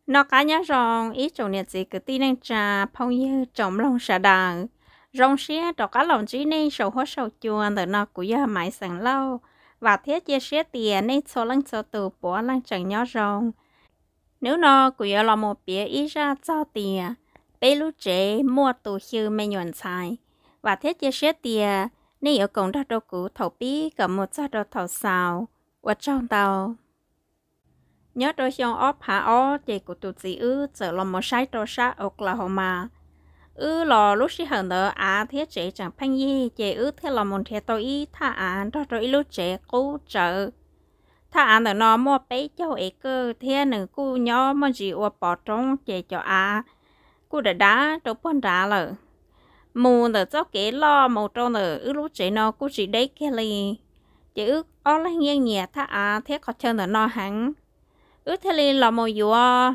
Noj qab nyob zoo ib tsoom niam txiv kwv tij neej tsa, phooj ywg tsoom mloog sawv daws. Zoo siab rov qab los ntsib nej saum huab saum cua. Ntawm no kuv yog Maiv Xeem Lauj. Vam thiab cia siab tias nej txhua leej txhua tus puav leej tseem nyob zoo. Hnub no kuv yuav los mus piav ib zaj txog tias peb lub tsev muaj tus xyw me nyuam ntxhais. Vam thiab cia siab tias nej yuav koom nrog rau kuv thaum pib kom mus txog rau thaum xaus. Ua tsaug ntau. Nyob rau xyoo ob phav ob ces kuv tus txiv wb txawm los mus saib rau sab Oklahoma. Wb los lub sij hawm ntawd av thiab tsev tseem pheej yig, ces wb thiaj los mus nrhiav tau ib thaj av nrog rau ib lub tsev qub tsawv. Thaj av ntawm no muaj peb caug acre thiab nws kuj nyob muaj ntsis ua pov roob, ces cov av kuj dav dav rau puag nrad lawm. Mus ntawm txoj kev loj mus rau ntawm wb lub tsev no kuj tsis deb kiag li. Ces wb ob leeg yeej nyiam thaj av thiab qhov chaw ntawm no heev. Wb thiaj li los mus yuav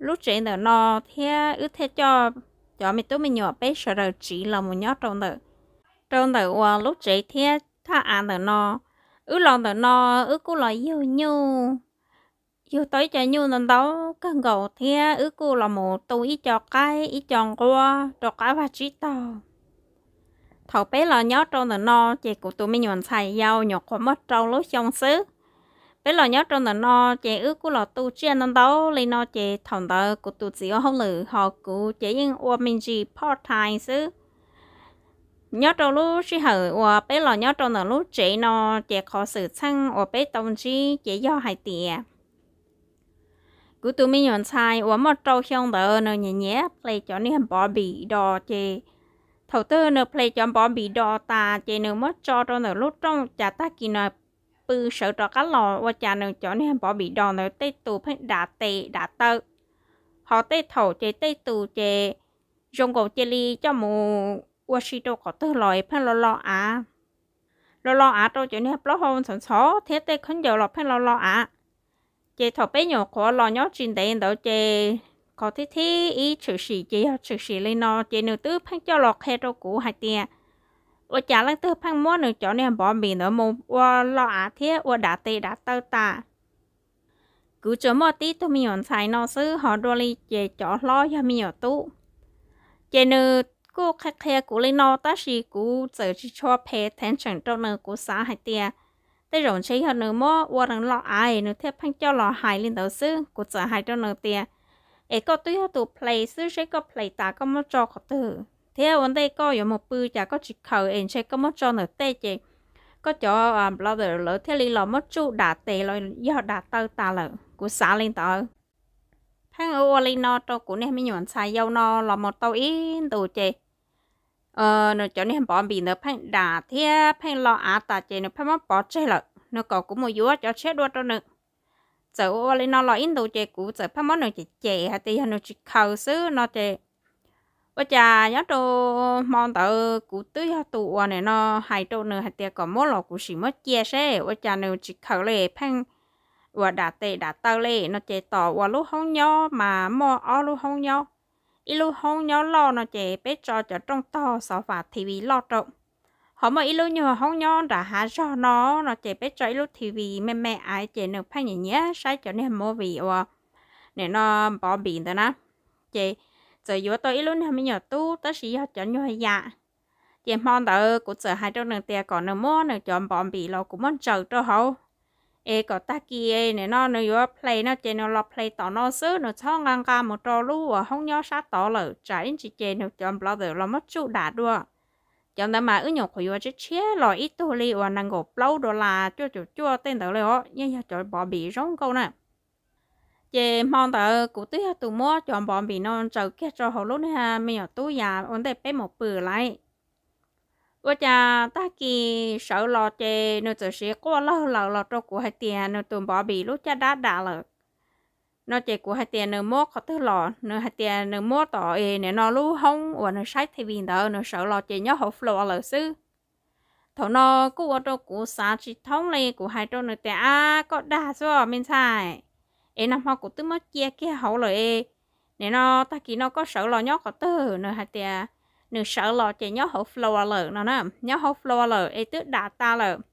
lub tsev ntawm no, thiab wb thiaj coj cov me tub me nyuam peb sawv daws tsiv los mus nyob rau ntawm, rau ntawm uas lub tsev thiab thaj av ntawm no. Wb los ntawm no, wb kuj los yug nyuj, yug tau ib co nyuj ntau ntau kawg nkaus, thiab wb kuj los mus tu ib co qaib ib co nquab rau qab vaj tsib taug. Thaum peb los nyob rau ntawm no, ces kuv tus me nyuam ntxhais yau nyuam qhuav muaj rau lub xyoo xwb. Peb los nyob rau ntawm no, ces wb kuj los tu tsiaj ntau ntau li no, ces thaum ntawd kuv tus txiv ua hauj lwm ho kuv ces yeej ua me ntsis part time xwb. Nyob rau lub sij hawm uas peb los nyob rau ntawm lub tsev no, ces qhov xwm txheej uas peb tau ntsib ces yog hais tias kuv tus me nyuam ntxhais uas muaj rau xyoo ntawd nws nyiam nyiam play cov niag Barbie doll, ces thaum twg nws play cov Barbie doll tas ces nws muab tso rau ntawm lub rooj, cas tag kis nws pw sawv rov qab los ua cas nws cov niag Barbie doll ntawd tej tus pheej dav tes dav taw, ho tej thaum ces tej tus ces zoo nkaus cia li coj mus ua si rau qhov twg los pheej lo lo av, lo lo av rau cov niag plaub hau ntxhov ntxhov thiab tej khaub ncaws los pheej lo lo av. Ces thaum peb nyuam qhuav los nyob tsis ntev ntawd ces qhov thib thib ib tshwm sim ces yog tshwm sim li no, ces nws twb pheej coj los qhia rau kuv hais tias ua cas leej twg pheej muab nws cov niag Barbie ntawd mus ua lo av thiab ua dav tes dav taw tas. Kuv tsuas muaj tib tug me nyuam ntxhais no xwb, ho dua li ces cov hlob yog me nyuam tub. Ces nws kuj qhia qhia kuv li no, tab sis kuv txawm tsis tshua pay attention rau nws, kuv xav hais tias tej zaum ntshe yog nws muab ua nws lo av nws thiaj pheej coj los hais li ntawd xwb. Kuv txawm hais rau nws tias, es koj twb yog tus play xwb, seb koj play tas koj muab tso qhov twg, thiab ua ntej koj yuav mus pw cas koj tsis khaws es ntshe koj muab tso ntawm tej ces koj cov brother lawv thiaj li los muab tsuj dam tes los yog dam taw tas lawm, kuv xav li ntawd. Pheej ua ua li no rau kuv niag me nyuam ntxhais yau no los mus tau ib ntus ces nws cov niag npov npis ntawd pheej dam thiab pheej lo av tas ces nws pheej muab pov tseg lawm, nws kom kuv mus yuav cov tshiab dua rau nws. Txawm ua ua li no los ib ntus ces kuv txawm pheej muab nws cem cem hais tias yog nws tsis khaws xwb no ces ua cas nyob rau hmo ntawd kuv twb yog tus uas nim no hais rau nws hais tias kom muab los kuv sim muab cia seb, ua cas nws tsis khaws li, pheej uas dam tes dam taw li no ces tos uas lub hoob nyob mas muaj ob lub hoob nyob, ib lub hoob nyob loj no ces peb tso cov rooj tog, xov fas, T V loj rau, ho muaj ib lub nyuag hoob nyob nram hav zog no, no ces peb tso ib lub T V me me aiv ces nws pheej nyiam nyiam saib cov niag movie uas nim no npov npis ntawd na. Ces txawm yuav tau ib lub niag me nyuam tub tab sis yog cov nyuag yam. Ces hmo ntawd kuv txawm hais rau nws tias kom nws muab nws cov npov npis los kuv muab ntsaws rau hauv, es kom tag kis nim no nws yuav play no ces nws los play tom no xwb, nws txhob nqa nqa mus rau lub uas hoob nyob sab tod lawm, tsam ib ntsis ces nws cov nplov ntawm los muab tsuj dam dua. Cov ntawd mas wb nyuam qhuav yuav tshiab tshiab los ib tug li uas nees nkaum plaub dollar, cuaj caum cuaj tej ntawd li os, yeej yog cov npov npis zoo nkauj na. Ces hmo ntawd kuv twb yog tus muab cov npov npis no ntsaws kiag rau hauv lub niag me nyuam tub yas ua ntej peb mus pw lawm. Ua cas tag kis sawv los ces nws txawm siv quaj lawg laws los rau kuv hais tias nws tus npov npis lub caj dab dam lawm. No ces kuv hais tias nws muab qhov twg los, nws hais tias nws muab tom es nim no lub hoob uas nws saib T V ntawd, nws sawv los ces nyob hauv floor lawm xwb. Thaum no kuj ua rau kuv xav tsis thoob li, kuv hais rau nws tias, ab, koj dag xwb os me ntxhais, es nag hmo kuv twb muab cia kiag hauv lawm es nim no tag kis no koj sawv los nyob qhov twg? Nws hais tias nws sawv los ces nyob hauv floor lawm no na, nyob hauv floor lawm es twb dam tas lawm.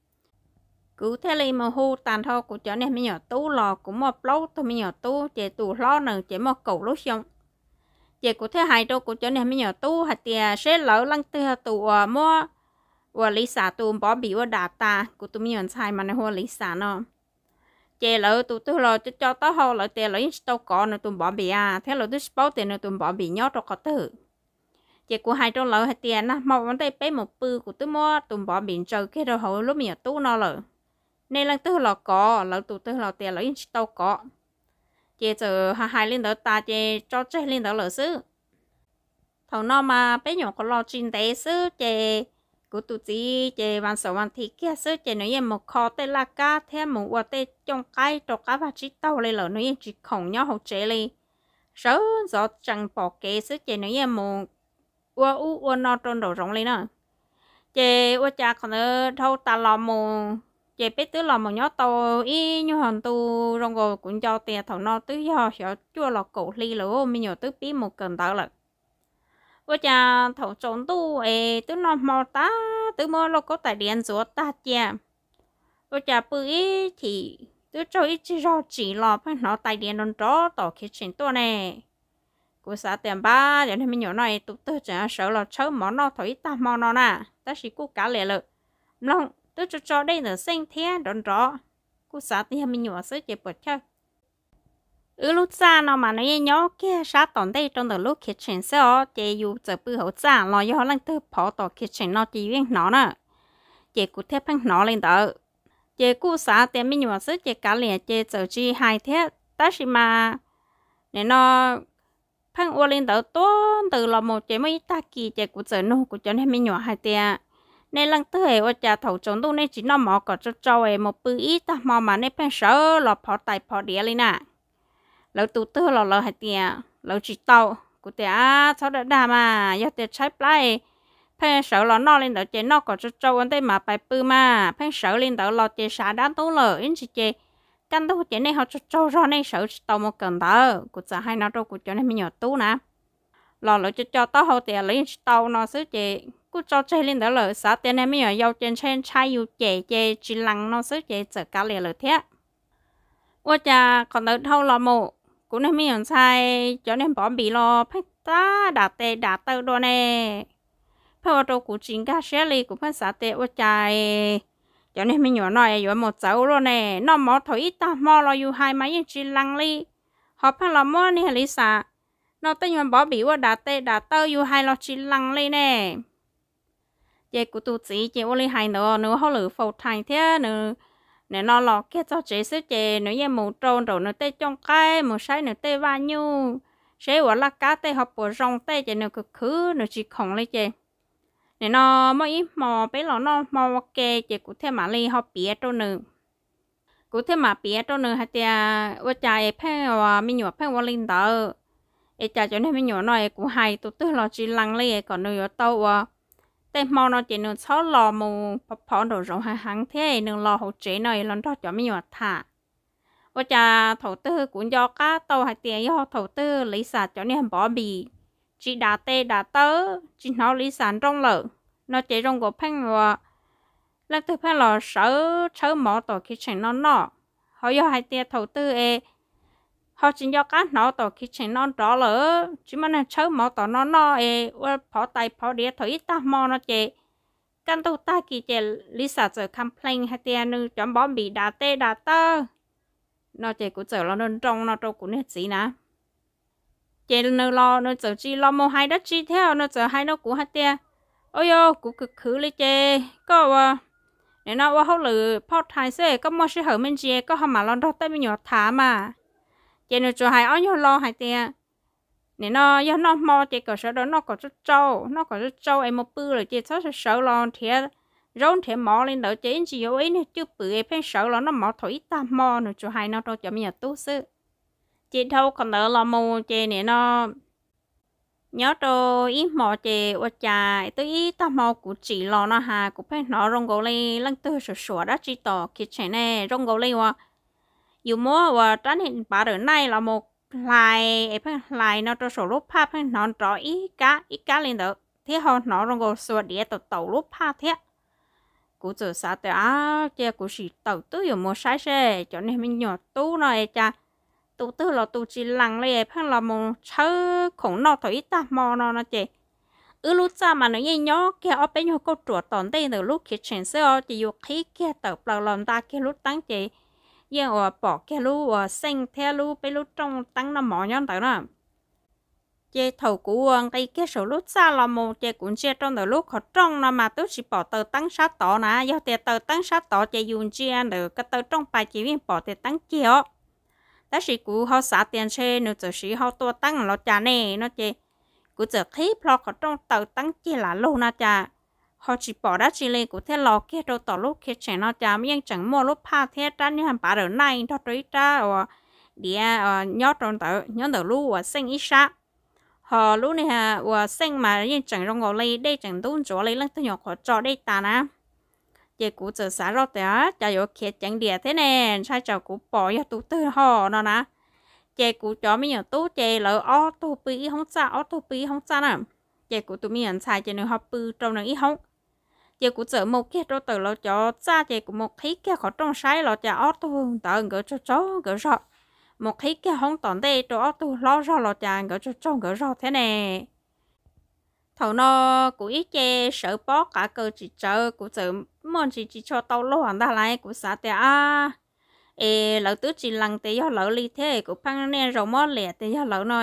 Kuv thiaj li mus hu tag nrho kuv cov niag me nyuam tub los, kuv muaj plaub tug me nyuam tub ces tus hlob nws ces muaj kaum lub xyoo. Ces kuv thiaj hais rau kuv cov niag me nyuam tub hais tias seb lawv leej twg tus uas muab uas Lisa tus npov npis ua dam tas, kuv tus me nyuam ntxhais mas nws hu ua Lisa no. Ces lawv tus twg los co co taub hau, lawv tias lawv yeej tsis tau kov nws tus npov npis a, thiab lawv twb tsis paub tias nws tus npov npis nyob rau qhov twg. Ces kuv hais rau lawv hais tias nag hmo ua ntej peb mus pw kuv twb muab tus npov npis ntsaws kiag rau hauv lub me nyuam tub no lawm, nej leej twg los kov. Lawv tus twg los tias lawv yeej tsis tau kov. Ces txawm hais li ntawd tas ces tso tseg li ntawd lawm xwb. Thaum no mas peb nyuam qhuav los tsis ntev xwb ces kuv tus txiv ces vas xaum vas thiv kiag xwb ces nws yeej mus kho tej laj kab thiab mus ua tej cooj qaib rau qab vaj tsib taug li lawm, nws yeej tsis khoom nyob hauv tsev li. Sawv ntxov tsees pom kev xwb ces nws yeej mus ua ub ua no rau nraum zoov li na. Ces ua cas qhov ntawd dhau tas los mus, ces peb twb los mus nyob tau ib nyuag ntu, zoo nkaus kuv nco tias thaum no twb yog xyov cuaj los kaum hli lawm, me nyuam twb pib mus kawm ntawv lawm. Ua cas thaum tsaus ntuj es twb noj hmo tag, twb muab lauj kaub tais diav ntxuav tag cia, ua cas pw ib chim twb tsaug ib tsig zog tsim los pheej hnov tais diav nrov nrov tom kitchen tuaj ne. Kuv xav tias npab cov niag me nyuam no es tus twg tseem sawv los tshawb mov noj thaum ib tag hmo no na, tab sis kuj kav liam lawm. Mloog twb tso tso dej ntawm xeej thiab nrov nrov, kuj xav tias yog me nyuam xwb ces puas chawj. Wb lub txaj no mas nws yeej nyob kiag sab tom ntej rau ntawm lub kitchen xwb os, ces yus txawm pw hauv txaj los yog leej twg phov tom kitchen no ces yus yeej hnov na. Ces kuv thiaj pheej hnov li ntawd. Ces kuj xav tias me nyuam xwb ces kav liam ces txawm tsis hais thiab, tab sis mas nim no pheej ua li ntawd tuaj ntws los mus ces muaj ib tag kis ces kuv txawm nug kuv cov niag me nyuam hais tias nej leej twg es ua cas thaum tsaus ntuj nej tsis noj mov kom tsau tsau es mus pw ib tag hmo mas nej pheej sawv los phov tais phov diav li na. Lawv tus twg los lawv hais tias lawv tsis tau. Kuv tias txhob dag dag mas, yog tias tshaib plab pheej sawv los noj li ntawd ces noj kom tsau tsau ua ntej mas pais pw mas, pheej sawv li ntawd los ces sab dab ntub lawm ib ntsis ces kaj ntug ces nej ho tsaug tsaug zog nej sawv tsis tau mus kawm ntawv. Kuv txawm hais no rau kuv cov niag me nyuam tub na, los lawv co co taub hau tias lawv yeej tsis tau no xwb ces kuj tso tseg li ntawd lawm, xav tias niag me nyuam yaus ces ntshai ntshai yus cem ces tsis lees no xwb ces txawm kav liam lawm thiab. Ua cas qhov ntawd dhau los mus, kuv niag me nyuam ntxhais cov niag npov npis los pheej tab dam tes dam taw dua ne. Pheej ua rau kuv tsis nkag siab li, kuv pheej xav tias ua cas cov niag me nyuam no es yuav mus txawv ua luaj ne, noj mov thaum ib tag hmo los yus hais mas yeej tsis lees li, ho pheej los muab niag Lisa no tej nyuag npov npis ua dam tes dam taw yus hais los tsis lees li ne. Ces kuv tus txiv ces ua li hais ntawd, nws ua hauj lwm full time thiab nws nim no los kiag txog tsev xwb ces nws yeej mus rau nraum nws tej cooj qaib mus saib nws tej vaj nyuj, seb uas laj kab tej ho puas zoo tej ces nws khwv khwv nws tsis khoom li ces nim no muaj ib hmo peb los noj hmo ua ke ces kuv thiaj mam li ho piav rau nws. Kuv thiaj mam piav rau nws hais tias ua cas es pheej uas me nyuam pheej ua li ntawd, es cas cov niag me nyuam no es kuv hais tus twg los tsis lees li, kom nws yuav tau ua tej hmo no ces nws txhob los mus phov phov nraum zoov heev heev thiab nws los hauv tsev no es los nrog cov me nyuam tham. Ua cas thaum twg kuv nco qab tau hais tias yog thaum twg Lisa cov niag npov npis tsis dam tes dam taw, tsis hnov Lisa nroo lawm no ces zoo nkaus pheej uas leej twg pheej los sawv tshawb mov tom kitchen no noj. Ho yog hais tias thaum twg es ho tsis nco qab hnov tom kitchen no nrov lawm, tsis muaj neeg tshawb mov tom no noj es ua phov tais phov diav thaum ib tag hmo no ces kaj ntug tag kis ces Lisa txawm complain hais tias nws cov npov npis dam tes dam taw no ces kuv txawm los nroo nroo no rau kuv niag txiv na. Ces nws los nws txawm tsis los mus hais dab tsi thiab, nws txawm hais rau kuv hais tias, ua yog kuv khwv khwv li ces koj ua, nim no ua hauj lwm part time xwb, koj muaj sij hawm me ntsis koj ho mam los nrog tej me nyuam tham mas. Ces nws tsuas hais ob nyuag lo hais tias nim no yog noj hmo ces kom sawv daws noj kom tsau tsau, noj kom tsau tsau es mus pw lawm ces txhob sawv sawv los nrhiav zaub nrhiav mov li ntawd ces ib ntsis yuav ua ib niag cwj pwm es pheej sawv los noj mov thaum ib tag hmo. Nws tsuas hais no rau cov me nyuam tub xwb. Ces dhau qhov ntawd los mus ces nim no nyob rau ib hmo ces ua cas twb ib tag hmo kuv tsim los no has kuv pheej hnov zoo nkaus li leej twg suam suam dab tsi tom kitchen ne, zoo nkaus li uas yus muab uas rab niag npav rawm naij los mus hlais es pheej hlais no rau saum lub phaj pheej hnov nrov ib kab ib kab li ntawd thiab ho hnov zoo nkaus xuas diav taum taum lub phaj thiab. Kuv txawm xav tias, a, cia kuv sim tawm twb yuav mus saib seb cov niag me nyuam tub no es cas tus twg los tus tsis lees li, pheej los mus tshawb khoom noj thaum ib tag hmo no no ces wb lub txaj mas nws yeej nyob kiag ob peb nyuag kauj ruam tom ntej ntawm lub khiv tsheem xwb os, ces yus qhib kiag tawm plaws los nta kiag lub teeb ces yeej uas pom kiag lub uas xeej thiab lub peb lub rooj teeb noj mov nyob ntawd na. Ces thaum kuv uas nqis kiag saum lub txaj los mus ces kuv ntsia rau ntawm lub qhov rooj no mas twb tsis pom taws teeb sab tod na. Yog tias taws teeb sab tod ces yus ntsia ntawm ko taw rooj pais ces yeej pom tias teeb cig os. Tab sis kuv ho xav tias ntshe nws txawm siv ho tua teeb los cas ne no ces kuv txawm qhib plho qhov rooj taws teeb cig lam lug no cas ho tsis pom dab tsi li. Kuv thiaj los kiag rau tom lub khiv tsheem no cas yeej tseem muaj lub phaj thiab rab niag npav rawm naij nrog rau ib rab uas diav nyob rau ntawd, nyob ntawm lub uas xeej ib sab. Ho lub niag uas xeej mas yeej tseem zoo nkaus li dej tseem ntub ntsuav li, leej twg nyuam qhuav tso dej tas na. Ces kuv txawm xav zoj tias cas yuav khiav ceev diam thiab ne, ntshai tsam kuv pom yog tus twg ho no na. Ces kuv cov me nyuam tub ces lawv ob tug pw ib hoob txaj, ob tug pw ib hoob txaj na. Ces kuv tus me nyuam ntxhais ces nws ho pw rau nws ib hoob. Ces kuv txawm mus kiag rau ntawm lawv cov txaj ces kuv mus qhib kiag qhov rooj saib los cas ob tug ntawd nkawd tsaug tsaug nkawd zog. Mus qhib kiag hoob tom ntej rau ob tug hlob zog los cas nkawd tsaug tsaug nkawd zog thiab ne. Thaum no kuv ib ce sawv pob qav kaws tsis tsawv, kuv txawm muaj ntsis tsis tshua tau luag ntag lauj. Kuv xav tias, a, es lawv twb tsis lees tias yog lawv li thiab, kuv pheej niaj zaus muab liam tias yog lawv no,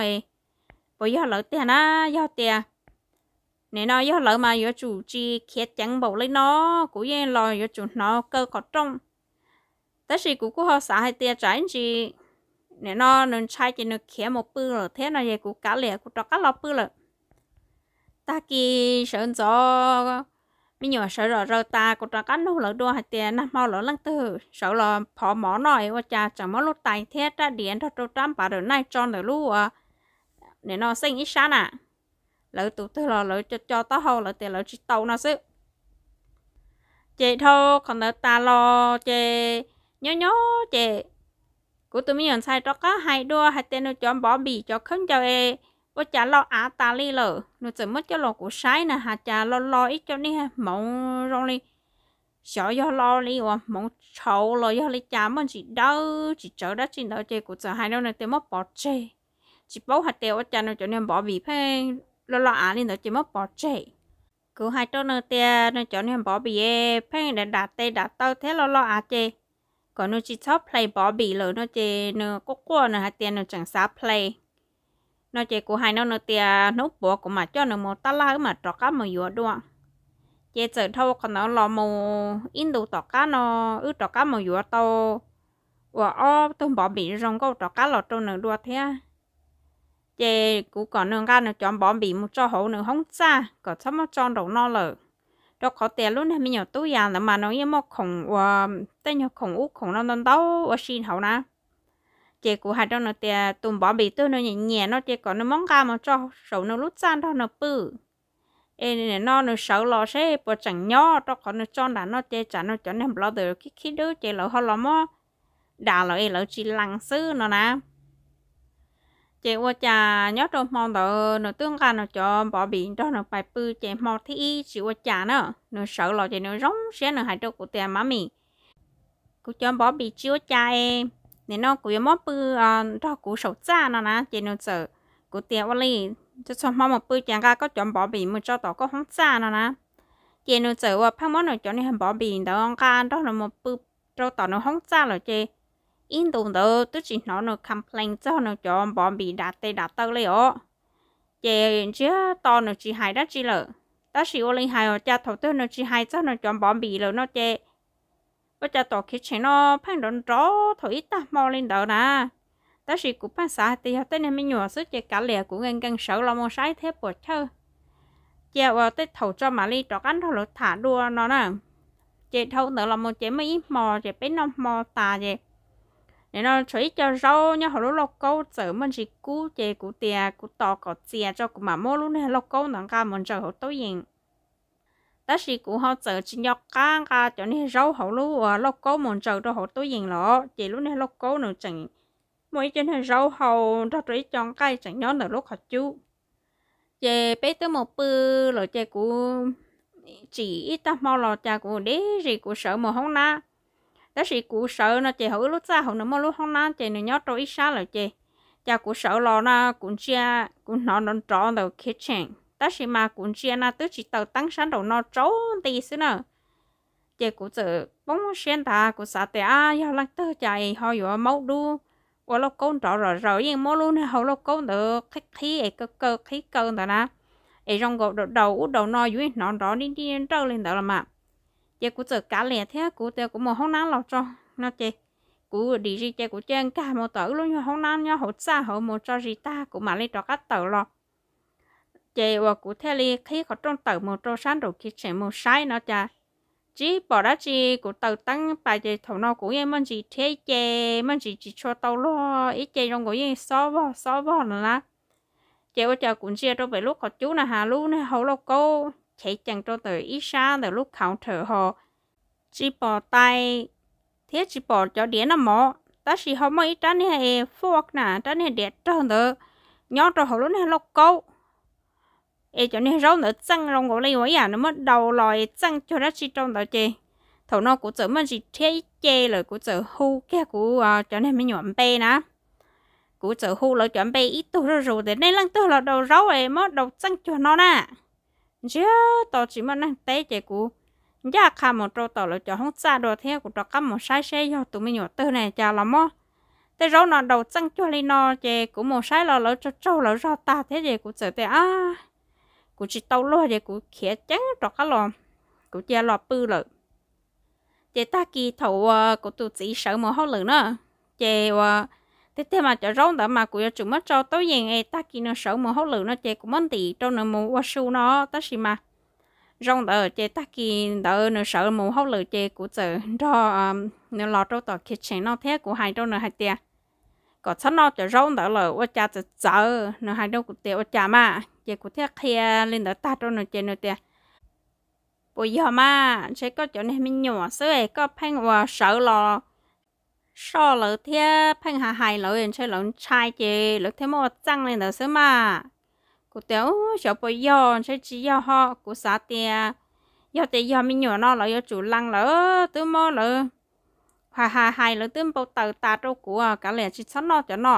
puas yog lawv tiag na? Yog tias nim no yog lawv mas yuav tsum tsis khiav ceev npaum li no, kuv yeej los yuav tsum hnov kaw qhov rooj. Tab sis kuv kuj ho xav hais tias tsam ib ntsis nim no nws ntshai ces nws khiav mus pw lawm thiab no es kuv kav liam kuv rov qab los pw lawm. Tag kis sawv ntxov me nyuam sawv zom zaws tas kuv rov qab nug lawv dua hais tias nag hmo lawv leej twg sawv los phov mov noj es ua cas tseem muab lub tais thiab rab diav nrog rau rab npav rawm naij tso ntawm lub uas nim no xeej ib sab na. Lawv tus twg los lawv co co taub hau lawv tias lawv tsis tau no xwb. Ces dhau qhov ntawd tas los ces nyob nyob ces kuv tus me nyuam ntxhais rov qab hais dua hais tias nws cov npov npim cov khaub ncaws es ua cas loj av tas li lawm. Nws txawm muab coj los kuv saib na has cas lo lo ib co niag hmoov zoo li xyov yog lo li uas hmoov tshauv los yog li cas muaj ntsis dawb tsis tsawv dab tsi ntawd ces kuv txawm hais rau nws tias muab pov tseg. Tsis paub hais tias ua cas nws cov niag npov npim pheej lo lo av li ntawd ces muab pov tseg. Kuv hais rau nws tias nws cov niag npov npim pheej dam dam tes dam taw thiab lo lo av ces kom nws tsis txhob play npov npim lawm no ces nws quaj quaj nws hais tias nws tseem xav play no ces kuv hais rau nws tias hnub puav kuv mam coj nws mus tab laj wb mam rov qab mus yuav dua. Ces txawm dhau qhov ntawd los mus ib ntus tom qab no wb rov qab mus yuav tau uas ob tug npov npim zoo nkauj rov qab los rau nws dua thiab. Ces kuv kom nws nqa nws cov npov npim mus tso hauv nws hoob txaj kom txhob muab tso nraum no lawm, rau qhov tias lub niag me nyuam tub yas ntawd mas nws yeej muaj khoom uas tej nyuag khoom ub khoom no ntau ntau ua si hauv na. Ces kuv hais rau nws tias tus npov npim twg nws nyiam nyiam no ces kom nws muab nqa mus tso saum nws lub txaj nrog nws pw. Es nim no nws sawv los seb puas tseem nyob, rau qhov nws tso nram no ces tsam nws cov niag nplov ntawm khib khib dub ces lawv ho los muab dam lawm es lawv tsis lees xwb no na. Ces ua cas nyob rau hmo ntawd nws twb nqa nws cov npov npim nrog nws pais pw ces hmo thib ib tsis ua cas na, nws sawv los ces nws zoo siab nws hais rau kuv tias, Mami, kuv cov npov npim tsis ua cas es nim no kuv yuav muab pw nrog kuv saum txaj no na. Ces nws txawm, kuv tias, Ua li, txhua txhua hmo mus pw ces nqa koj cov npov npim mus tso tom koj hoob txaj no na. Ces nws txawm uas pheej muab nws cov niag npov npim ntawd nqa nrog nws mus pw rau tom nws hoob txaj lawm ces ib ntus ntawd twb tsis hnov nws complain txog nws cov npov npim dam tes dam taw li os. Ces ntsiag to nws tsis hais dab tsi lawm. Tab sis ua li hais ua cas thaum twg nws tsis hais txog nws cov npov npim lawm no ces ua cas tom khiv tsheem no pheej nrov nrov thaum ib tag hmo li ntawd na. Tab sis kuv pheej xav hais tias yog tej niag me nyuam xwb ces kav liam kuv nkees nkees sawv los mus saib thiab puas chawj. Cia uas tej thaum tso mam li rov qab nrog lawv tham dua no na. Ces dhau ntawd los mus ces muaj ib hmo ces peb noj hmo tas ces nim no tshuav ib co zaub nyob hauv lub lauj kaub txawm muaj ntsis kub ces kuv tias kuv tos kom txias tso kuv mam muab lub niag lauj kaub ntawd nqa mus ntsaws hauv tub yees. Tab sis kuv ho txawm tsis nco qab nqa cov niag zaub hauv lub uas lauj kaub mus ntsaws rau hauv tub yees los ces lub niag lauj kaub nws tseem muaj ib co niag zaub hau nrog rau ib co nqaij tseem nyob ntawm lub qhov cub. Ces peb twb mus pw lawm ces kuv tsim ib tag hmo los cas kuv dib zis kuv sawv mus hoob nab. Tab sis kuv sawv no ces hauv wb lub txaj hauv nws muaj lub hoob nab ces nws nyob rau ib sab lawm ces, cas kuv sawv los no kuv ntsia, kuv hnov nrov nrov ntawm kitchen tab sis mas kuv ntsia no twb tsis taws teeb sab nraum no tsaus nti xwb na. Ces kuv txawm poob siab ntag, kuv xav tias ab yog leej twg cas es ho yuav maub dub ua lauj kaub nrov zom zaws, yeej muab lub niag hau lauj kaub ntawd qhib qhib es kaw kaw qhib kaw ntawd na, es zoo nkaus daus daus ub daus no yuav hnov nrov nij nrawj li ntawd los mas. Ces kuv txawm kav liam thiab kuv tias kuv mus hoob nab los tso no ces kuv dim zis ces kuv cia nkag mus tom wb lub nyuag hoob nab nyob hauv txaj hauv mus tso zis tag kuv mam li rov qab tawm los. Ces uas kuv thiaj li qhib qhov rooj tawm mus rau sab nraum kitchen mus saib no cas tsis pom dab tsi, kuv taws teeb pas ces thaum no kuv yeej muaj ntsis rhiab ib ce, muaj ntsis tsis tshua tau luag ib ce zoo nkaus yeej xob vog xob vog no na. Ces ua cas kuv ntsia rau pem lub qhov cub na has lub niag hau lauj kaub chev cees rau ntawm ib sab ntawm lub counter ho tsis pom tais thiab tsis pom cov diav noj mov tab sis ho muaj ib rab niag fork na, rab niag diav rawg ntawd nyob rau hauv lub niag lauj kaub. Es cov niag zaub ntawd txeej zoo nkaus li uas ib yam nws muab daus los es txeej cuag dab tsi rau ntawd ces thaum no kuv txawm muaj ntsis rhiab ib ce lawm kuv txawm hu kiag kuv cov niag me nyuam npe na. Kuv txawm hu lawv cov npe ib tug zuj zus tias nej leej twg los daus zaub es muab daus txeej cuag no na. Ntsiag to tsis muaj neeg teb ces kuv ncaj qha mus rau tom lawv cov hoob txaj dua thiab kuv rov qab mus saib seb yog tus me nyuam twg ne cas los muab tej zaub no daus txeej cuag li no. Ces kuv mus saib los lawv tsaug tsaug lawv zog tag thiab ces kuv txawm tias ab, kuv tsis tau luag ces kuv khiav ceev rov qab los, kuv cia los pw lawm. Ces tag kis thaum uas kuv tus txiv sawv mus hauj lwm na, ces uas tiag tiag mas cov zaub ntawd mas kuv yuav tsum muab tso taub yees es tag kis nws sawv mus hauj lwm no ces kuv muab ntim rau nws mus ua su no, tab sis mas zoo ntawd ces tag kis ntawd nws sawv mus hauj lwm ces kuv txawm nrog nws los rau tom kitchen no thiab kuv hais rau nws hais tias kom txhob noj cov zaub ntawd lawm ua cas txawv txawv. Nws hais rau kuv tias ua cas mas, ces kuv thiaj qhia li ntawd tag rau nws ces nws tias puas yog mas ntshe koj cov niag me nyuam xwb es koj pheej uas sawv los soj lawv thiab pheej hais hais lawv ntshe lawv ntshai ces lawv thiaj muab ua txeej li ntawd xwb mas. Kuv tias u, xyov puas yog ntshe tsis yog ho, kuv xav tias yog tias yog me nyuam no lawv yuav tsum lees lawm, twb muab lawv hais hais hais lawv twb npau taws tas rau kuv kav liam tsis txhob noj cov no.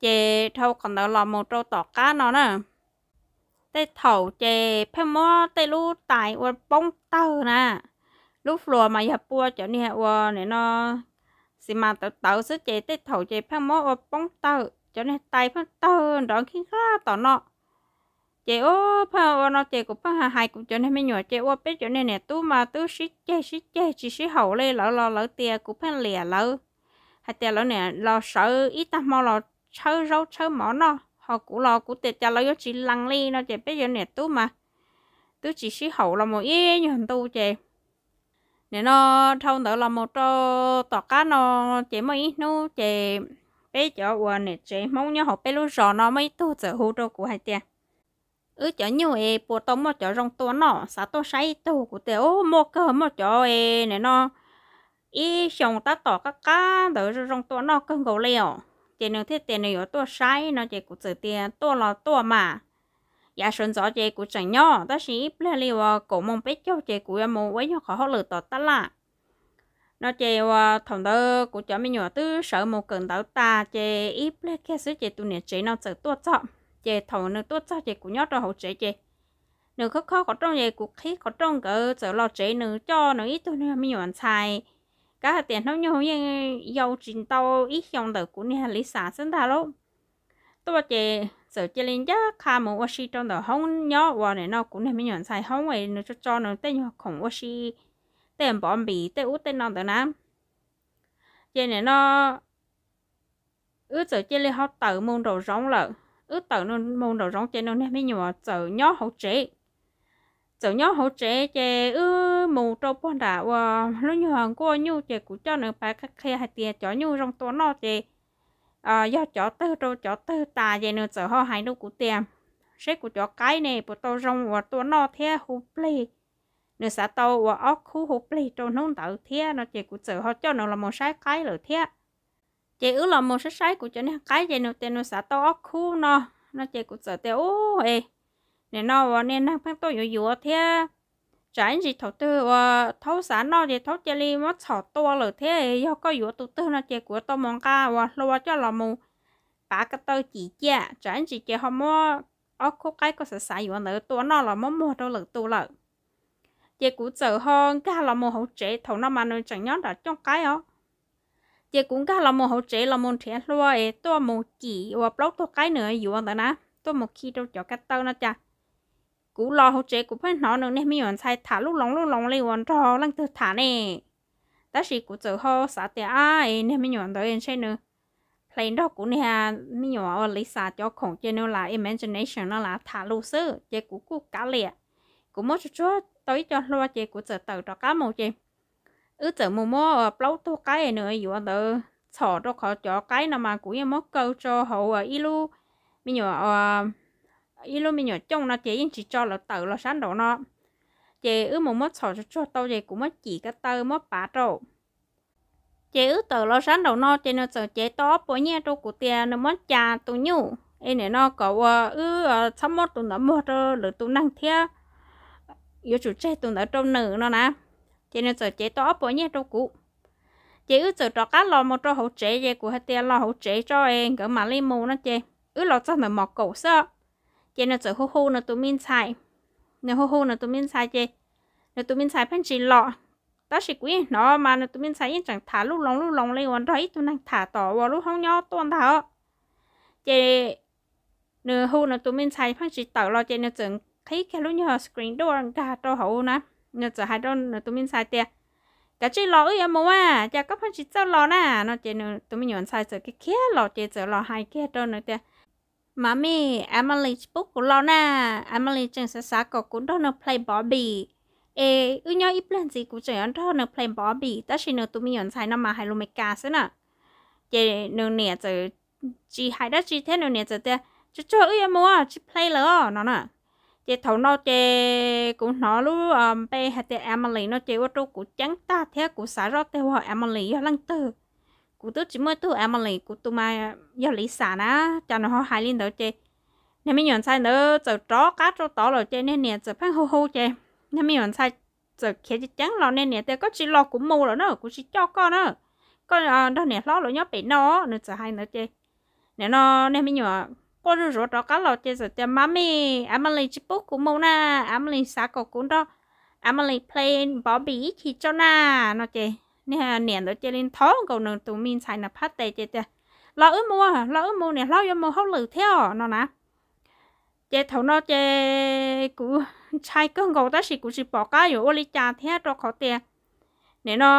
Ces dhau qhov ntawd los mus rau tom qab no na, tej thaum ces pheej muab tej lub tais ua poob tawg na. Lub floor mas yog pua cov niag ua nim no xi mas tawv tawv xwb ces tej thaum ces pheej muab ua poob tawg, cov niag tais pheej tawg nrov nkig nqaj tom no. Ces u, pheej ua no ces kuv pheej hais hais kuv cov niag me nyuam ces ua peb cov niag niam tub mas twb sib ceg sib ceg tsis sib haum li, lawv los lawv tias kuv pheej liam lawv, hais tias lawv niam los sawv ib tag hmo los tshawb zaub tshawb mov noj, ho kuv los kuv tias cas lawv yuav tsis lees li no ces peb cov niam tub mas twb tsis sib haum los mus ib nyuag ntu ces nim no dhau ntawd los mus rau tom qab no ces muaj ib hnub ces peb cov uas niam tsev Hmoob nyob hauv peb lub zos no muaj ib tug txawm hu rau kuv hais tias wb cov nyuj es puas tau muaj cov zoo tua noj, xav tuaj saib ib tug. Kuv tias u, muaj kawg, muaj cov es nim no ib xyoos tab tom qab qab ntawd zoo zoo tua noj kawg nkaus li os. Ces nws thiaj tias nws yuav tuaj saib no ces kuv txawm tias tuaj los tuaj mas. Yav sawv ntxov ces kuv tseem nyob tab sis ib pliag li uas kaum moos peb caug ces kuv yuav mus ua ib nyuag qhov hauj lwm tom tab laj no ces uas thaum ntawd kuv cov me nyuam twb sawv mus kawm ntawv tas ces ib pliag kiag xwb ces tus niam tsev no txawm tuaj txog. Ces thaum nws tuaj txog ces kuv nyob rau hauv tsev ces nws khob khob qhov rooj ces kuv qhib qhov rooj nkawd txawm los tsev, nws coj nws ib tug niag me nyuam ntxhais, kav hais tias hnub nyoog yeej yau tsis ntau ib xyoos ntawm kuv niag Lisa xwb ntag lauj. Tuaj ces txawm cia li ncaj qha mus ua si rau ntawm hoob nyob uas nim no kuv niag me nyuam ntxhais hoob es nws tso tso nws tej nyuag khoom ua si, tej npov npis tej ub tej no ntawd na. Ces nim no wb txawm cia li ho tawm mus nraum zoov lawm. Wb tawm mus nraum zoov ces nws niag me nyuam txawm nyob hauv tsev. Txawm nyob hauv tsev ces wb mus rau puag nram uas lub nyuag nkuaj nyuj ces kuv coj nws pais qhia qhia hais tias cov nyuj zoo tua noj ces yog cov twg rau cov twg tas ces nws txawm ho hais rau kuv tias seb kuv cov qaib ne puas tau zoo uas tua noj thiab hu plig. Nws xav tau uas ob khub hu plig rau hnub ntawd thiab no ces kuv txawm ho coj nws los mus saib qaib lawm thiab. Ces wb los mus saib saib kuv cov niag qaib ces nws tias nws xav tau ob khub no, no ces kuv txawm tias u, es nim no uas niag neeg pheej tuaj yuav yuav thiab Tsam ib ntsis thaum twg uas thaub xav noj ces thaub cia li muab txhom tua lawm thiab, yog koj yuav tus twg no ces kuv yuav tau mus nqa uas hlua coj los mus pav ko taw cim cia, tsam ib ntsis ces ho muab ob khub qaib koj xav xav yuav ntawd tua noj los muab muag rau lwm tus lawm. Ces kuv txawm ho nkag los mus hauv tsev, thaum no mas nws tseem nyob nram cooj qaib os. Ces kuv nkag los mus hauv tsev los mus nrhiav hlua es tuaj mus cim uas plaub tug qaib nws yuav ntawd na, tuaj mus khi rau cov ko taw no cas. Kuv los hauv tsev kuv pheej hnov nws niag me nyuam ntxhais tham lub loos lub loos li uas nrog leej twg tham ne. Tab sis kuv txawm ho xav tias ab, niag me nyuam ntawd ntshe nws play nrog kuv niag me nyuam uas Lisa cov khoom ces nws lam imagination no lam tham lus xwb, ces kuv kuj kav liam. Kuv muab tsuag tsuag tau ib co hlua ces kuv txawm tawm rov qab mus ces wb txawm mus muab plaub tug qaib nws yuav ntawd txhom, rau qhov cov qaib no mas kuv yeej muab kaw rau hauv ib lub me nyuam, ib lub me nyuam cooj no ces yeej tsis tso lawv tawm los sab nraum no. Ces wb mus muab txhom tsuag tsuag tau ces kuv muab cim ko taw muab pav rau. Ces wb tawm los sab nraum no ces nws txawm cev tau ob puas nyiaj rau kuv tias nws muab cas tus nyuj es nim no kom uas wb txhob muab tus ntawd muag rau lwm tus neeg thiab, yuav tsum tseg tus ntawd rau nws no na. Ces nws txawm cev tau ob puas nyiaj rau kuv. Ces wb txawm rov qab los mus rau hauv tsev ces kuv hais tias los hauv tsev tso es nkawd mam li mus no ces wb los txog ntawm mos kaum xwb. Ces nws txawm hu hu nws tus me ntxhais. Nws hu hu nws tus me ntxhais ces nws tus me ntxhais pheej tsis los. Tab sis kuv yeej hnov mas nws tus me ntxhais yeej tseem tham lub loos lub loos li uas nrog ib tug neeg tham tom uas lub hoob nyob tuaj ntag os. Ces nws hu nws tus me ntxhais pheej tsis tawm los ces nws txawm qhib kiag lub nyuag screen door nkag rau hauv na. Nws txawm hais rau nws tus me ntxhais tias, kav tsij los wb yuav mus a, cas koj pheej tsis txawj los na no ces nws tus me nyuam ntxhais txawm khiav khiav los ces txawm los hais kiag rau nws tias, Mami, Emily tsis pub kuv los na, Emily tseem xav xav kom kuv nrog nws play Barbie. Es wb nyob ib pliag ntxiv kuv tseem yuav nrog nws play Barbie, tab sis nws tus me nyuam ntxhais no mas hais lus Meskas xwb na. Ces nws niam txawm tsis hais dab tsi thiab nws niam txawm tias, tsuag tsuag wb yuav mus tsis play lawm os no na. Ces thaum no ces kuv hnov lub npe hais tias Emily no ces ua rau kuv ceeb tag thiab kuv xav zoj tiag ua Emily yog leej twg. Kuv twb tsis muaj ib tug Emily, kuv tus mas yog Lisa na. Cas nws ho hais li ntawd ces niag me nyuam ntxhais ntawd txawm rov qab rau tod lawm ces niag niam txawm pheej hu hu ces niag me nyuam ntxhais txawm khiav ceev ceev los, niag niam tias, koj tsis los kuv mus lawm na, kuv tsis coj koj na, koj nrog niam hlob lawv nyob pem no. Nws txawm hais ntawd ces nim no niag me nyuam quaj zuj zuav rov qab los ces txawm tias, Mami, Emily tsis pub kuv mus na, Emily xav kom kuv nrog Emily play Barbie ib chim tso na no ces niag niam ntawd cia li nthov nkaus nws tus me ntxhais ntawd phab tes ces tias, los wb mus, los wb mus, niam hlob yuav mus hauj lwm thiab no na. Ces thaum no ces kuv ntshai kawg nkaus tab sis kuv tsis pom qab yuav ua li cas thiab rau qhov tias nim no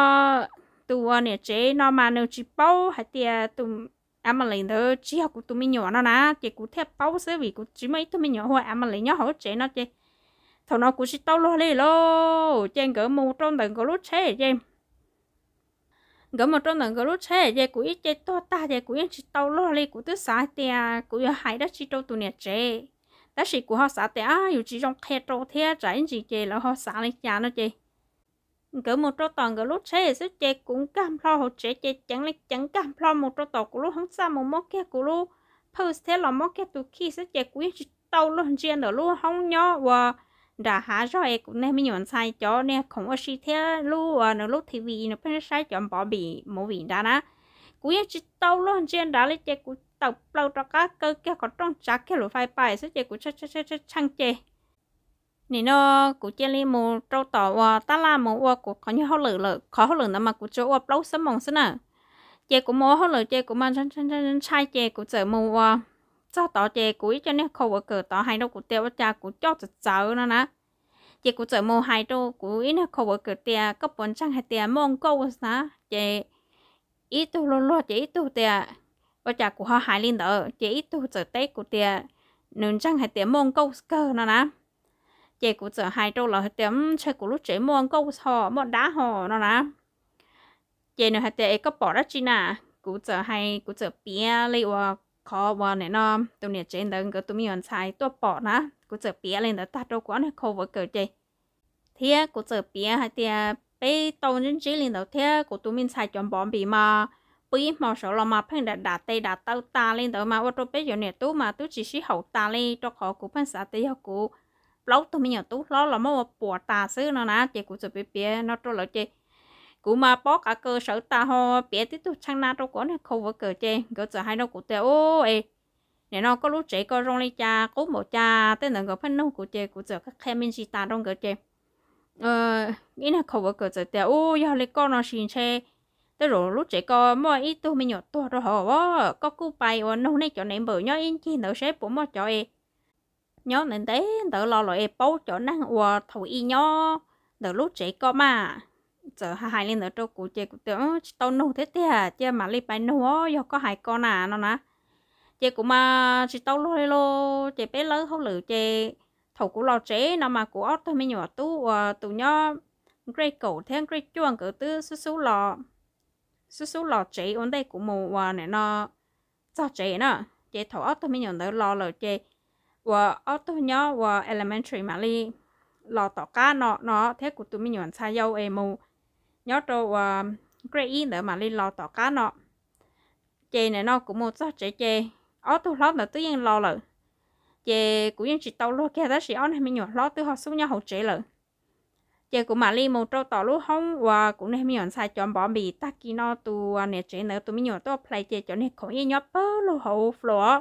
tus uas niam tsev no mas nws tsis paub hais tias tus Emily ntawd tsis yog kuv tus me nyuam no na, ces kuv thiaj paub xwb vim kuv tsis muaj ib tug me nyuam hu ua Emily nyob hauv tsev no ces thaum no kuv tsis tau luag li lauj. Ces nkawd mus rau ntawm nkawd lub tsheb ces nkawd mus rau ntawm nkawd lub tsheb ces kuv ib ce tuag tag ces kuv yeej tsis tau luag li, kuv twb xav hais tias kuv yuav hais dab tsi rau tus niam tsev, tab sis kuv ho xav tias yus tsis zoo qhia rau thiab tsam ib ntsis ces lawv ho xav li cas no ces nkawd mus rau tom nkawd lub tsheb xwb ces kuv nkag nplho hauv tsev ces ceev li ceev nkag nplho mus rau tom kuv lub hoob txaj mus muab kiag kuv lub purse thiab los muab kiag tus key xwb ces kuv yeej tsis tau luag ntsia ntawm lub hoob nyob uas nram hav zog es kuv niag me nyuam ntxhais cov niag khoom ua si thiab lub uas nws lub T V nws pheej saib cov Barbie movie nrad na. Kuv yeej tsis tau luag ntsia nrad li ces kuv tawm plaws rov qab kaw kiag qhov rooj tsav kiag lub fais pais xwb ces kuv tshee ces nim no kuv cia li mus rau tom uas tab laj mus ua kuv qhov nyuag hauj lwm lawm. Qhov hauj lwm ntawd mas kuv tsuas ua plaub xuab moos xwb na. Ces kuv mus ua hauj lwm ces kuv mas ntshai ces kuv txawm mus ua txog tod ces kuv ib co niag coworker tod hais rau kuv tias ua cas kuv coj txawv txawv no na. Ces kuv txawm mus hais rau kuv ib niag coworker tias koj puas ntseeg hais tias muaj nkauj na. Ces ib tug luag luag ces ib tug tias ua cas kuv ho hais li ntawd ces ib tug txawm teb kuv tias nws ntseeg hais tias muaj nkauj kawg no na. Ces kuv txawm hais rau lawv hais tias ntshe kuv lub tsev muaj nkauj ho muaj dab ho no na. Ces nws hais tias es koj pom dab tsi na? Kuv txawm hais kuv txawm piav li uas qhov uas nim no tus niam tsev ntawd nkawd tus me nyuam ntxhais tuaj pom na. Kuv txawm piav li ntawd tag rau kuv ob niag coworker ces thiab kuv txawm piav hais tias peb tau ntsib ntsib li ntawd thiab kuv tus me ntxhais cov Barbie mas pw ib hmo saud los mas pheej dam dam tes dam taw tas li ntawd mas ua rau peb cov niam tub mas twb tsis sib haum tas li, rau qhov kuv pheej xav tias yog kuv plaub tug me nyuam tub hlob los muab ua puas tas xwb no na. Ces kuv txawm piav piav no rau lawv ces kuv mas pob qav kaws sawv tas ho piav tib tug tshee na rau kuv ob niag coworker ces nkawd txawm hais rau kuv tias, Ub, es nim no koj lub tsev ko zoo li cas, qub npaum cas? Tej ntawd nkawd pheej nug kuv ces kuv txawm qhia me ntsis tas rau nkawd ces ib niag coworker txawm tias, Ub, yog li koj no sis ntshe tej zaum lub tsev ko muaj ib tug me nyuam tuag rau hauv. Koj kuj pais ua nug nej cov neighbor nyob ib ncig ntawd seb puas muaj cov es nyob ntev ntev ntawd los lawm es paub cov neeg uas thaum ub nyob ntawm lub tsev ko mas. Txawm hais li ntawd rau kuv ces kuv tias, Tsis tau nug thiab tiag, cia mam li pais nug os, yog koj hais ko na no na. Ces kuv mas tsis tau luag li los ces peb lawb hauj lwm ces thaum kuv los tsev no mas kuv ob tug me nyuam tub uas tus nyob grade kaum thiab grade cuaj nkawd twb xub xub los tsev ua ntej kuv mus ua nim no txog tsev na. Ces thaum ob tug me nyuam ntawd los lawm ces uas ob tug nyob ua elementary mam li los tom qab no no thiab kuv tus me nyuam ntxhais yau es mus nyob rau uas grade ib ntawd mam li los tom qab no. Ces nim no kuv mus txog tsev ces ob tug hlob ntawd twb yeej los lawm. Ces kuv yeej tsis tau luag kiag tab sis ob niag me nyuam hlob twb ho xub nyob hauv tsev lawm. Ces kuv mam li mus rau tom lub hoob uas kuv niag me nyuam ntxhais cov npov npis. Tag kis no tus niam tsev ntawd tus me nyuam tuaj play ces cov niag khoom yeej nyob pawg lug hauv floor.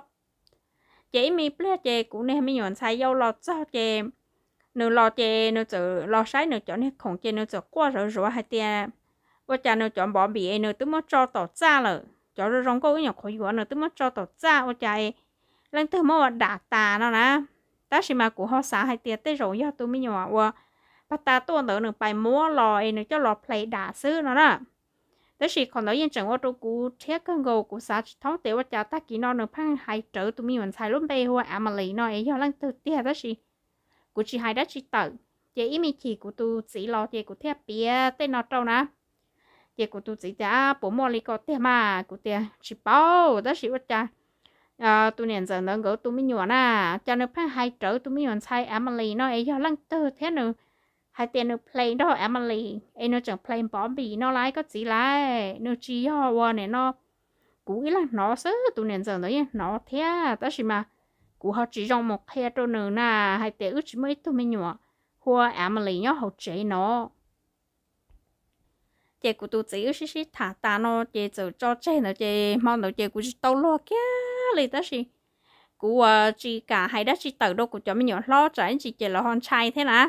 Ces ib me pliag ces kuv niag me nyuam ntxhais yau los txog ces nws los ces nws txawm los saib nws cov niag khoom ces nws txawm quaj zov zuav hais tias ua cas nws cov npov npis es nws twb muab tso tom txaj lawm, cov zoo zoo nkauj ib nyuag qhuav yuav nws twb muab tso tom txaj ua cas leej twg muab ua dam tas no na. Tab sis mas kuv ho xav hais tias tej zaum yog tus me nyuam uas pag tas tuaj ntawd nws pais muab los es nws coj los play dam xwb no na. Tab sis qhov ntawd yeej tseem ua rau kuv rhiab kawg nkaus, kuv xav tsis thoob tias ua cas tag kis no nws pheej hais rawv tus me nyuam ntxhais lub npe hu ua Emily no es yog leej twg tiag tab sis kuv tsis hais dab tsi tawm. Ces ib me chim kuv tus txiv los ces kuv thiaj piav tej no rau na. Ces kuv tus txiv tias, Puas muaj li ko tiag mas? Kuv tias, Tsis paub, tab sis ua cas tus niam ntxawm ntawd nkawd tus me nyuam na, cas nws pheej hais rawv tus me nyuam ntxhais Emily no es yog leej twg thiab nws hais tias nws play nrog Emily es nws tseem play npov npis no laiv koj txiv laiv? Nws tsis yog ua nim no kuv ib leeg hnov xwb, tus niam ntxawm ntawd yeej hnov thiab tab sis mas kuv ho tsis zoo mus qhia rau nws na, hais tias wb tsis muaj ib tug me nyuam hu ua Emily nyob hauv tsev no. Ces kuv tus txiv wb sib sib tham tas no ces txawm tso tseg ntawd ces hmo ntawd ces kuv tsis tau luag kiag li tab sis kuv ua tsis kam hais dab tsi tawm rau kuv cov me nyuam hlob tsam ib ntsis ces lawv ho ntshai thiab na.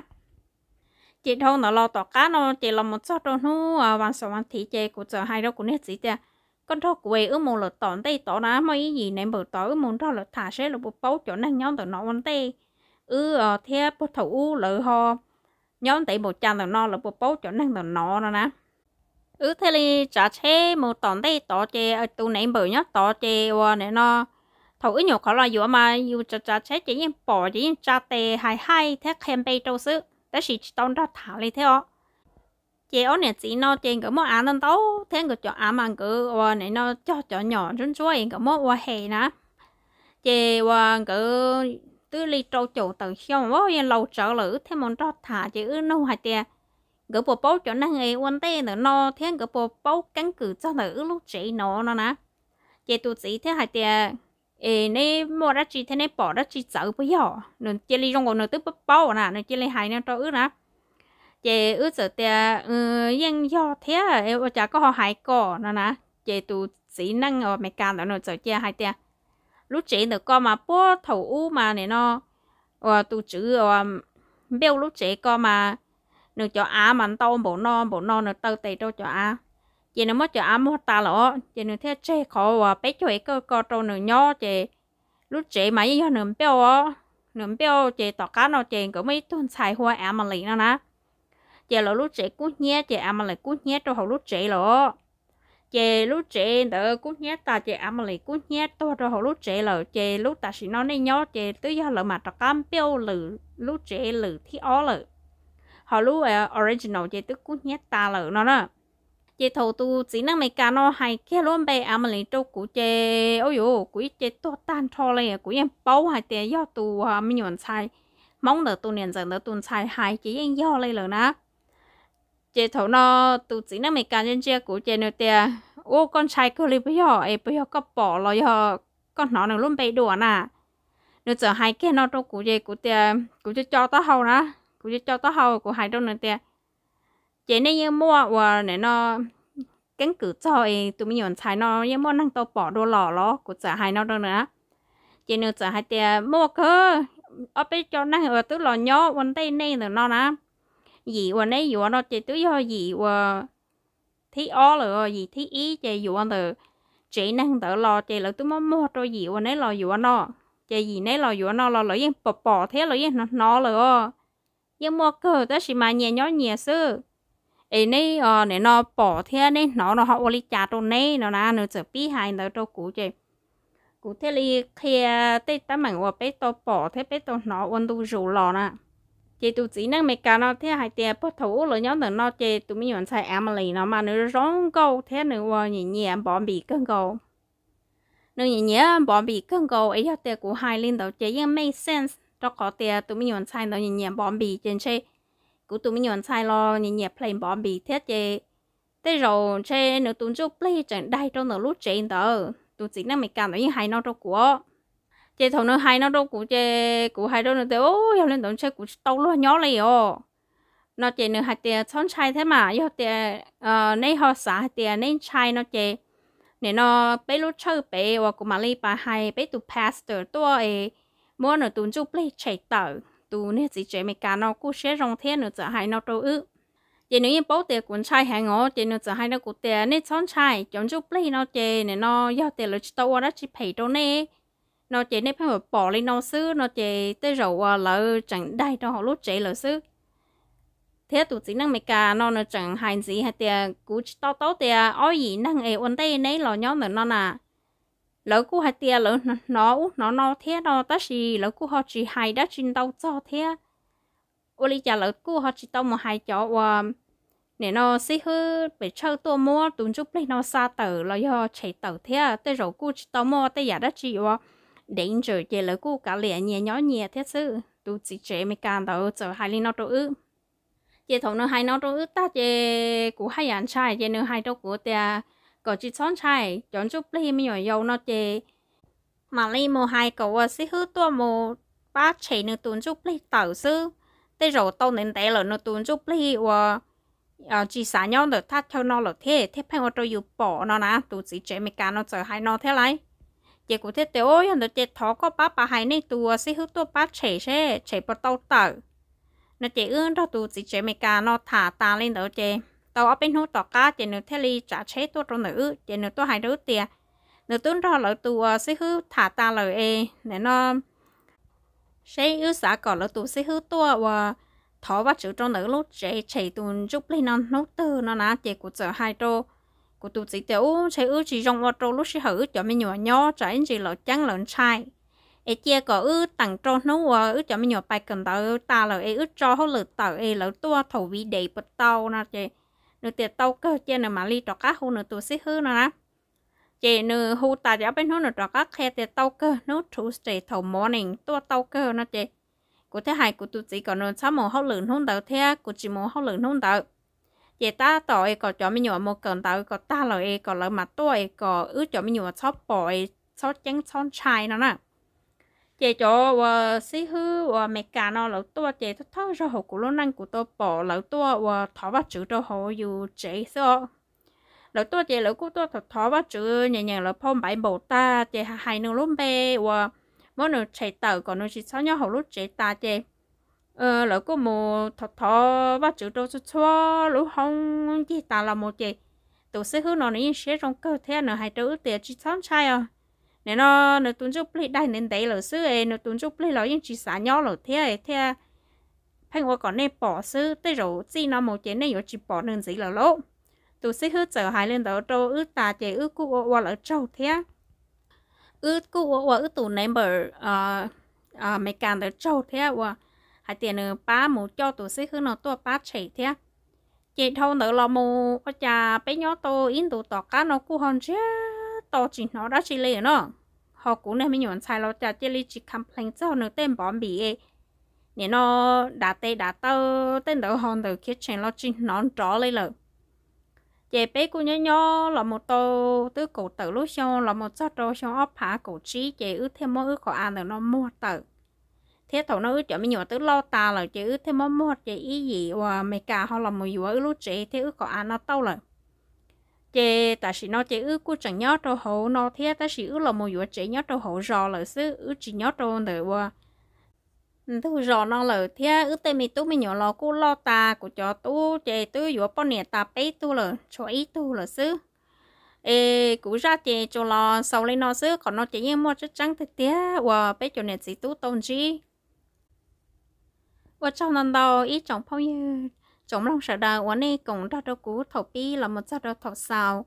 Ces dhau ntawd los tom qab no ces los mus txog rau hnub vas xaum vas thiv ces kuv txawm hais rau kuv niag txiv tias, Koj nrog kuv es wb mus lawm tom ntej tod na, muaj ib yim neighbor tod, wb mus nrog lawv tham seb lawv puas paub cov neeg nyob ntawm no ua ntej wb thiab puag thaum ub lawv ho nyob ntev npaum cas ntawm no lawv puas paub cov neeg ntawm no no na. Wb thiaj li tsav tsheb mus tom ntej tod ces tus neighbor nyob tod ces ua nim no thaum wb nyuam qhuav los yuav mas yus tsav tsav tsheb ces yeej pom ces yeej tsa tes hais hais thiab qhia npe rau xwb tab sis tsis tau nrog tham li thiab os. Ces ob niam txiv no ces nkawd muaj av ntau ntau thiab nkawd cov av mas nkawd ua nim no cog cov nyom ntsuab ntsuab es nkawd muab ua hem na. Ces ua nkawd twb li rau caum tawm xyoo as yeej laus tsawv lawm wb thiaj mus nrog tham ces wb nug hais tias nkawd puas paub cov neeg es ua ntej ntawm no thiab nkawd puas paub keeb kwm txog ntawm wb lub tsev no no na. Ces tus txiv thiaj hais tias, Es neb muaj dab tsi thiab neb pom dab tsi txawv puas yog? Nws cia li zoo nkaus nws twb paub paub na, nws cia li hais no rau wb na. Ces wb txawm tias, Yeej yog thiab, ua cas koj ho hais ko no na? Ces tus txiv neej Amelikas ntawd nws txawm cia hais tias, Lub tsev ntawm ko mas puag thaum ub mas nim no uas tus tswv uas build lub tsev ko mas nws cov av mas ntau npaum no npaum no, nws taw tes rau cov av, ces nws muab cov av muag tas lawm os, ces nws thiaj tseg qhov uas peb caug acre ko rau nws nyob, ces lub tsev mas yeej yog nws build os. Nws build ces tom qab no ces nkawd muaj ib tug ntxhais hu ua Emily no na. Ces lawv lub tsev kub hnyiab ces Emily kub hnyiab rau hauv lub tsev lawm os. Ces lub tsev ntawd kub hnyiab tas ces Emily kub hnyiab tuag rau hauv lub tsev lawm, ces lub tam sim no nej nyob ces twb yog lawv mam rov qab build lwm lub tsev lwm thib ob lawm, ho lub original ces twb kub hnyiab tas lawm no na. Ces thaum tus txiv neej Amelikas no hais kiag lub npe Emily rau kuv ces, ub yuv, kuv ib ce tuag tag nrho li, kuv yeej paub hais tias yog tus me nyuam ntxhais Hmoob ntawm tus niam ntxawm ntawd tus ntxhais hais ces yeej yog li lawm na. Ces thaum no tus txiv neej Amelikas ntsia ntsia kuv ces nws tias, Ub, koj ntshai kawg li puas yog? Es puas yog koj pom los yog koj hnov nws lub npe dua na? Nws txawm hais kiag no rau kuv ces kuv tias kuv co co taub hau na, kuv co co taub hau kuv hais rau nws tias, ces nej yeej muaj uas nim no keeb kwm txog es tus me nyuam ntxhais no yeej muaj neeg tau pom dua los los? Kuv txawm hais no rau nws na. Ces nws txawm hais tias muaj kawg, ob peb cov neeg uas twb los nyob ua ntej nej ntawm no na, yim uas neb yuav no ces twb yog yim uas thib ob lawm, yim thib ib ces yuav ntawm tsev neeg ntawd los ces lawv twb muab muag rau yim uas neb los yuav no, ces yim neb los yuav no los lawv yeej pom pom thiab lawv yeej hnov hnov lawm os. Yeej muaj kawg tab sis mas nyias nyob nyias xwb. Es neb nim no pom thiab neb hnov no ho ua li cas rau neb no na? Nws txawm pib hais ntawd rau kuv ces kuv thiaj li qhia tej teeb meem uas peb tau pom thiab peb tau hnov ua ntu zus los na. Ces tus txiv neej Amelikas no thiaj hais tias puag thaum ub lawv nyob ntawm no ces tus me nyuam ntxhais Emily no mas nws zoo nkauj thiab nws ua nyiam nyiam Npov Npis kawg nkaus. Nws nyiam nyiam Npov Npis kawg nkaus es yog tias kuv hais li ntawd ces yeej make sense rau qhov tias tus me nyuam ntxhais ntawd nyiam nyiam Npov Npis ces ntshe kuv tus me nyuam ntxhais los nyiam nyiam play Npov Npis thiab ces tej zaum ntshe nws tus ntsuj plig tseem daig rau ntawm lub tsev ntawd. Tus txiv neej Amelikas ntawd yeej hais no rau kuv. Ces thaum nws hais no rau kuv ces kuv hais rau nws tias, u, yog li ntawd ntshe kuv tsis tau luag nyob li os. No ces nws hais tias txhob ntshai thiab mas, yog tias neb ho xav hais tias neb ntshai no ces nim no peb lub tshawj pem uas kuv mam li pas hais peb tus pastor tuaj es muab nws tus ntsuj plig tshem tawm. Tus niag txiv tsev Amelikas no kuj siab zoo thiab nws txawm hais no rau wb. Ces nws yeej paub tias kuv ntshai heev os ces nws txawm hais rau kuv tias nej txhob ntshai, cov ntsuj plig no ces nim no yog tias lawv tsis tau ua dab tsi phem rau nej no ces nej pheej pom li no xwb no ces tej zaum uas lawv tseem daig rau hauv lub tsev lawm xwb. Thiab tus txiv neej Amelikas no nws tseem hais ntxiv hais tias kuv tsis to taub tias ob yim neeg es ua ntej neb los nyob ntawm no na, lawv kuj hais tias lawv hnov ub hnov no thiab no tab sis lawv kuj ho tsis hais dab tsi ntau txog thiab. Ua li cas lawv kuj ho tsis tau mus hais cov uas nim no xib hwb pem tshawj tuaj muab tus ntsuj plig no xa tawm los yog tshem tawm thiab, tej zaum kuj tsis tau muaj tej yam dab tsi uas danger ces lawv kuj kav liam nyias nyob nyias thiab xwb. Tus txiv tsev Amelikas ntawd txawm hais li no rau wb. Ces thaum nws hais no rau wb tag ces kuv haj yam ntshai ces nws hais rau kuv tias kom tsis txhob ntshai, cov ntsuj plig me nyuam yaus no ces mam li mus hais kom uas xib hwb tuaj mus pab tshem nws tus ntsuj plig tawm xwb. Tej zaum tau ntev ntev lawm nws tus ntsuj plig uas tsis xav nyob ntawm thaj chaw no lawm thiab thiaj pheej ua rau yus pom no na. Tus txiv tsev Amelikas no txawm hais no thiab lauj. Ces kuv thiaj tias, u, yog ntawd ces thov koj pab pas hais nej tus uas xib hwb tuaj pab tshem seb tshem puas tau tawm no ces wb nrog tus txiv tsev Amelikas no tham tas li ntawd ces tau ob peb hnub tom qab ces nws thiaj li tsav tsheb tuaj rau ntawm wb ces nws tuaj hais rau wb tias nws twb nrog lawv tus uas xib hwb tham tas lawm es nim no seb wb xav kom lawv tus xib hwb tuaj uas thov Vajtswv rau ntawm lub tsev tshem tus ntsuj plig no hnub twg no na. Ces kuv txawm hais rau kuv tus txiv tias, u, ntshe wb tsis zoo ua rau lub sij hawm wb cov me nyuam nyob tsam ib ntsis lawv ceeb lawv ntshai, es cia kom wb teem rau hnub uas wb cov me nyuam pais kawm ntawv tas lawm es wb tso hauj lwm tawm es lawv tuaj thaum viv des puas tau no ces nws tias tau kawg cia nws mam li rov qab hu nws tus xib hwb no na. Ces nws hu tas ces ob peb hnub nws rov qab qhia tias tau kawg hnub Tuesday thaum morning tuaj tau kawg no ces kuv thiaj hais kuv tus txiv kom nws txhob mus hauj lwm hnub ntawd thiab kuv tsis mus hauj lwm hnub ntawd. Ces tab tom es kom cov me nyuam mus kawm ntawv kom tag lawm es kom lawv mam tuaj es kom wb cov me nyuam txhob pom es txhob ceeb txhob ntshai no na. Ces cov uas xib hwb uas Amelikas no lawv tuaj ces thawj thawj zaug hauv kuv lub neej kuv tau pom lawv tuaj uas thov Vajtswv rau hauv yus tsev xwb os. Lawv tuaj ces lawv kuj tuaj thov thov Vajtswv, nyeem nyeem lawv phau Npaiv Npaum tag ces hais nws lub npe uas muab nws tshem tawm kom nws tsis txhob nyob hauv lub tsev tas ces lawv kuj mus thov thov Vajtswv rau txhua txhua lub hoob ncig tas los mus ces tus xib hwb no nws yeej siab zoo kawg thiab nws hais rau wb tias tsis txhob ntshai os. Nim no nws tus ntsuj plig daig ntev ntev lawm xwb es nws tus ntsuj plig los yeej tsis xav nyob lawm thiab thiaj pheej ua kom nej pom xwb, tej zaum txij no mus ces nej yuav tsis pom nws ntxiv lawm lauj. Tus xib hwb txawm hais li ntawd rau wb tas ces wb kuj ua ua lawv tsaug thiab. Wb kuj ua ua wb tus neighbor Amelikas ntawd tsaug thiab uas hais tias nws pab mus coj tus xib hwb no tuaj pab tshem thiab. Ces dhau ntawd los mus ua cas peb nyob tau ib ntus tom qab no kuj ho ntsiag to tsis hnov dab tsi li no. Ho kuv niag me nyuam ntxhais los cas cia li tsis complain txog nws tej Npov Npis, nim no dav tes dav taw tej ntawd ho ntawm khiav tseem los tsis hnov nrov li lawm. Ces peb kuj nyob nyob los mus tau twb kaum tawm lub xyoo los mus txog rau xyoo ob phav kaum tsib ces wb thiaj muab wb qhov av ntawm no muag tawm. Thiab thaum no wb cov me nyuam twb loj tas lawm ces wb thiaj muab muag ces ib yim uas Amelikas ho los mus yuav wb lub tsev thiab wb qhov av no tau lawm. Ces tam sim no ces wb kuj tseem nyob rau hauv no thiab tab sis wb los mus yuav tsev nyob rau hauv zos lawm xwb, wb tsis nyob rau ntawm uas ntug zos no lawm thiab wb tej me tub me nyuam los kuj loj tas, kuv cov tub ces twb yuav poj niam tas peb tug lawm, tshuav ib tug lawm xwb. Es kuv zaj ces tsuas los xaus li no xwb, qhov no ces yeej muaj tseeb tseeb tiag tiag uas peb cov niam txiv tub tau ntsib. Ua tsaug ntau ntau ib tsoom phooj ywg, tsoom mloog sawv daws uas nej koom nrog rau kuv thaum pib los mus txog rau thaum xaus.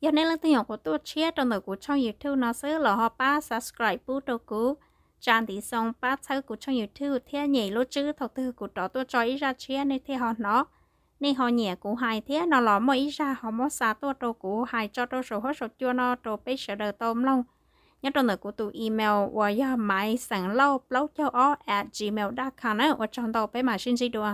Yog nej leej twg nyuam qhuav tuaj tshiab rau ntawm kuv tshooj YouTube no xwb los ho pab subscribe pub rau kuv, tsa ntiv xoo pab txhawb kuv tshooj YouTube thiab nyem lub tswb thaum twg kuv rov tuaj tso ib zaj tshiab nej thiaj ho hnov. Nej ho nyiam kuv hais thiab no los muaj ib zaj ho muab xa tuaj rau kuv hais tso rau saum huab saum cua no rau peb sawv daws tau mloog nyob rau ntawm kuv tus email uas yog maiv xeem lauj plaub caug ob at gmail dot com na. Ua tsaug ntau, peb mam sib ntsib dua.